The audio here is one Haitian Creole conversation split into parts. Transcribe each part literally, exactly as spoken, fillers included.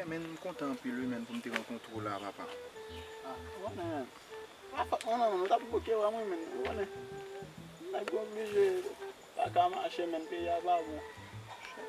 Men, m kontan anpil wi, men, pou m te rankontre w la, papa. Ah, ou konnen, men. Pa fòt mwen non, men, ou t ap bouke wè mwen, men, ou konnen. Nèg oblije pa ka mache, men, peyi a pa bon.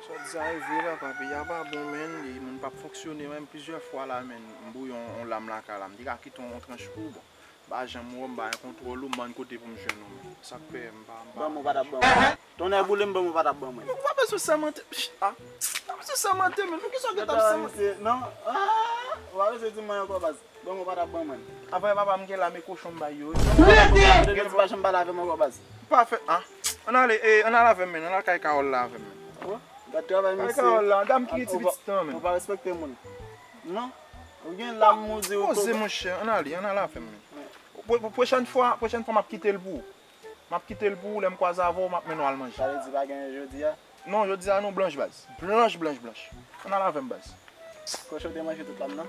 Sa w di sa e vre, papa, peyi a pa bon, men, li, moun p ap fonksyone, men, plizyè fwa la, men, m bouye yon, yon lam lakay la, m te ka kite yon tranch pou ou, bon. M pa janm wè w, m pa gen kontwòl ou, m bann kote pou m jwenn ou, men. Sa k fè m pa, m pa. Ban m ou pa t ap ban mwen. Tonnè boule m, ban m ou pa t ap ban mwen. Ou pa bezwen sèmante. Ah, ou pa bezwen sèmante, men. Poukisa w gentan ap sèmante? Non. Ah, ou pa bezwen di mwen ankò, baz. Ban m ou pa t ap ban mwen. Apre papa, m gen lame kochon m bay yo. Rete! Rete, pa janm pale avè m ankò, baz. Pa fè, ah. Ann ale, eh, ann ale avè m, men. Ann al kay Kawòl la avè m, men. Oh, gad travay misye. Kay Kawòl la, dam ki gen ti pitit lan, men. Ou pa respekte moun. Non. Ou gen lam ou di ou poze, monchè, ann ale, ann ale avè m, men. Pwo-, pwo-, pwochèn fwa, pwochèn fwa m ap kite l pou ou. M ap kite l pou ou, lè m kwaze avè w, m ap mennen w al manje. Sa vle di pa gen jodi a? Non, jodi a nou blanch, baz. Blanch, blanch, blanch. Ann al avè m, baz. Kochon te manje tout lam nan?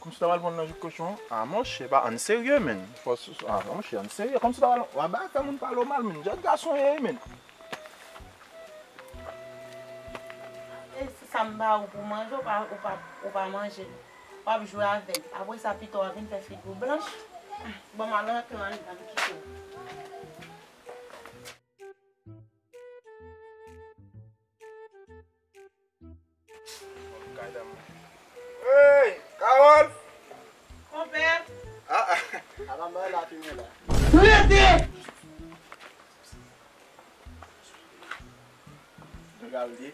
Kòmsi w ta pral pran nan jouk kochon? Ah, monchè, pa, ann serye, men. Fò sou, ah, monchè, ann serye. Kòmsi w ta pral, w ap bay fè moun pale w mal, men. Jèn gason ye, men. E si sa m ba ou pou manje, ou pa, ou pa, ou pa manje l. W ap jwe avè l. Apre sa, pito w ap vin fè figi w blanch. Bon, m al rantre anndan, m kite w. Hey, Carole! Konpè! Ah, ah. Apa m bay la fimen la. Rete! Gade.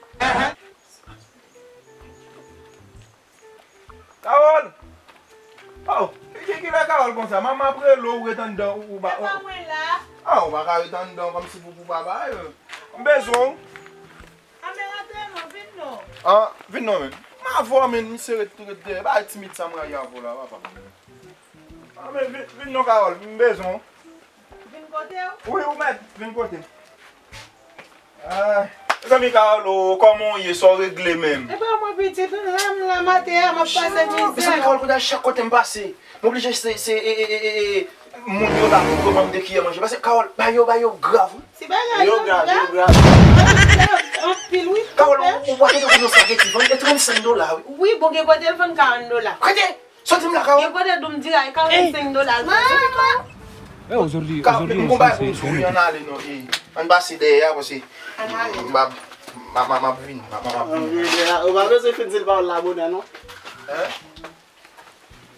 Carole! Oh, ki, ki, kilè Carole konsa? Manman ap rele w, ou ret anndan, ou, ou ba. Se pa mwen la. Ah, ou pa ka ret anndan kòmsi pou, pou papa yo. M bezwen w. A, men rantre non, vin non. Ah, vin non, men. M avè w, men, misye ret, ret dèyè. Bagay timid sa m rayi avè w la, papa. Ah, men vin, vin non, Carole, m bezwen w. Vin kote w? Wi, ou mèt, vin kote m. Ay, mezanmi, Carole, o, kòman w ye? Sa w regle menm? E pa mwen pitit, m la, m la, m atè a, m ap pase mizè. Mezanmi, Carole, kounye a chak kote m pase, m oblije se, se, e, e, e, e, e, moun yo la pou yo ban m de kiyè manje. Paske, Carole, bagay yo, bagay yo grav, wi. Ti bagay yo grav, yo grav. Anpil, wi. Carole, ou, ou pa tande kote yon spaghetti vann? E trannsenk dola, wi. Wi, bon, gen kote l vann karant dola. Kote? Soti m la, Carole. Gen kote dou m di a karannsenk dola. Manman! Eh, aujourd'hui, aujourd'hui aussi, c'est, c'est un autre jour. Ann pase dèyè a, paske m ap, m ap, m ap, m ap vin, m ap, m ap vin. Ou pa bezwen fin di l pawòl la bonè, non? Hein?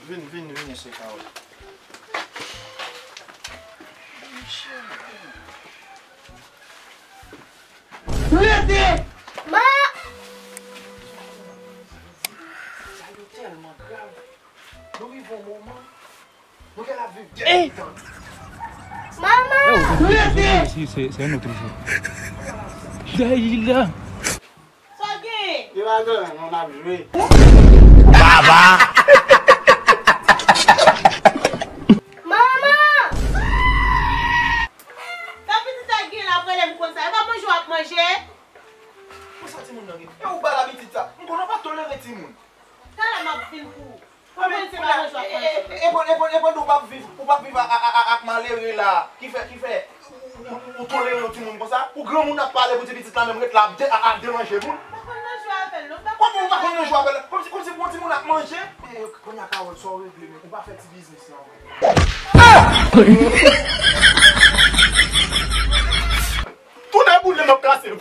Vin, vin, vin, mesye Carole. Rete! Ma! Sa yo tèlman grav. Nou rive yon moman, nou genlè ap viv dèyè tan. Manman! Rete! Aujourd'hui aussi, c'est, c'est un autre jour. Dayila! Sa w gen? Gen bagay, non, n ap jwe. Baba! Manman! Sa pitit sa gen la, pwoblèm konsa? E pa manje w ap manje? Konsa timoun nan gen? E ou ba l abitid sa? M konnen w pa tolere timoun. Talè m ap vin pou ou. Ou menm se pa manje w ap manje. E, e, e, e, e, pandan ou p ap viv, ou p ap viv a, a, a, a, ak malere la, ki fè, ki fè, ou, ou, ou tolere yon timoun konsa, pou granmoun ap pale pou ti pitit la menm ret la ap de-, a, ap deranje moun. M pa konn nan jwe avè l, non, m pa konn nan jwe avè l. Kòmsi, kòmsi pou yon timoun ap manje. E, kounye a Carole, sa w regle menm, ou pa fè ti biznis lan vre. Tounen boule m ap kase l.